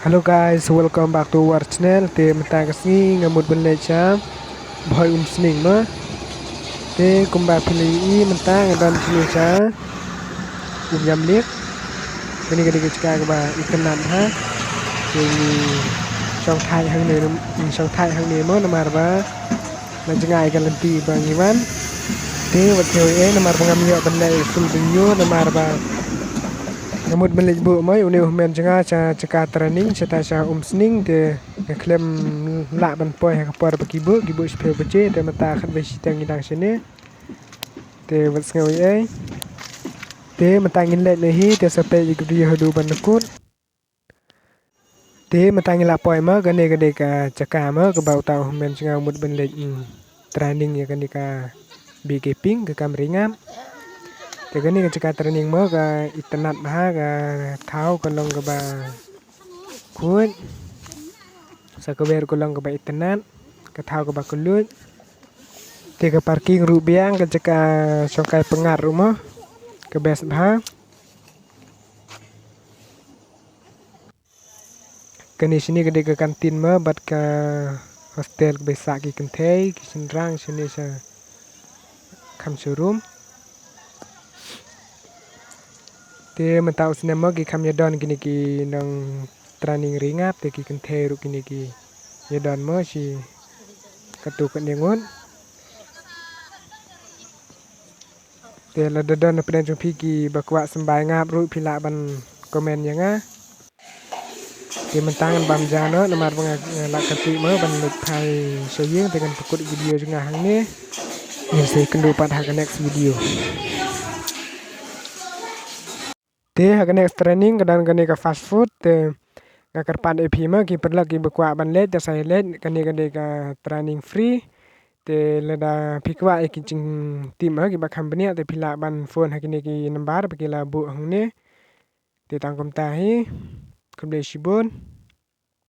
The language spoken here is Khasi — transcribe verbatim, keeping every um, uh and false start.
Hello guys, welcome back to our channel. Te mynta ka sngi nga mut ban leit sha Bhoi Umsning mo. Te kumba phi la ïohi mynta nga don shane sha Umïamliek. Kane ka dei ka jaka kaba itynnad ha. Te ngi shong thait hangne, ngi shong thait hangne mo namar ba na jngai ka lynti ba ngi wan. Te wat khew ei namar ba ngam ïoh ban leit full video namar ba nga mut ban leit buh mo une u hynmen jong nga sha jaka training shata sha Umsning te nga khlem lah ban poi ha ka por ba ki buh, ki buh shiphew baje te mynta khatwei shiteng ngi dang shane. Te wat sngew ei ei. Te mynta ngin leit na hi te sa peit ïa ka video haduh ban kut. Te mynta ngi la poi mo kane ka dei ka jaka mo kaba uta u hynmen jong nga u mut ban leit mm, training ïa kane ka beekeeping ka kam ri ngap. Te kane ka jaka training mo ka itynnad bha, ka thaw ka long kaba khuid. Sa kawei ruh ka long kaba itynnad, ka thaw kaba kylluid. Te ka parking ruh biang, ka jaka shongkai pyngngad ruh mo ka best bha. Kane shane ka dei ka canteen mo bad ka hostel kaba sah ki kynthei ki shynrang shane sha kham showroom. Te mynta u snem mo ki kham ïadon kine ki nong training ri ngap te ki kynthei ruh kine ki ïadon mo shi katto katne ngut. Te lada don na pdeng jong phi kiba kwah symbai ngap ruh phi lah ban comment ïa nga. Te mynta ngan bam ja noh namar ba nga, nga lah kynti mo ban leit phai sha ïing te ngan pynkut video jong nga hangne. Ngin sa ïakynduh pat ha ka next video. Te ha ka next training ka don kane ka fast food te nga kyrpad ïa phi mo ki paralok kiba kwah ban leit te sa ïaleit, kane ka dei ka training free. Te lada phi kwah ïa ki jingtip mo kiba kham bniah te phi lah ban phone ha kine ki number ba ki la buh hangne. Te tang kumta hi. Khublei shibun.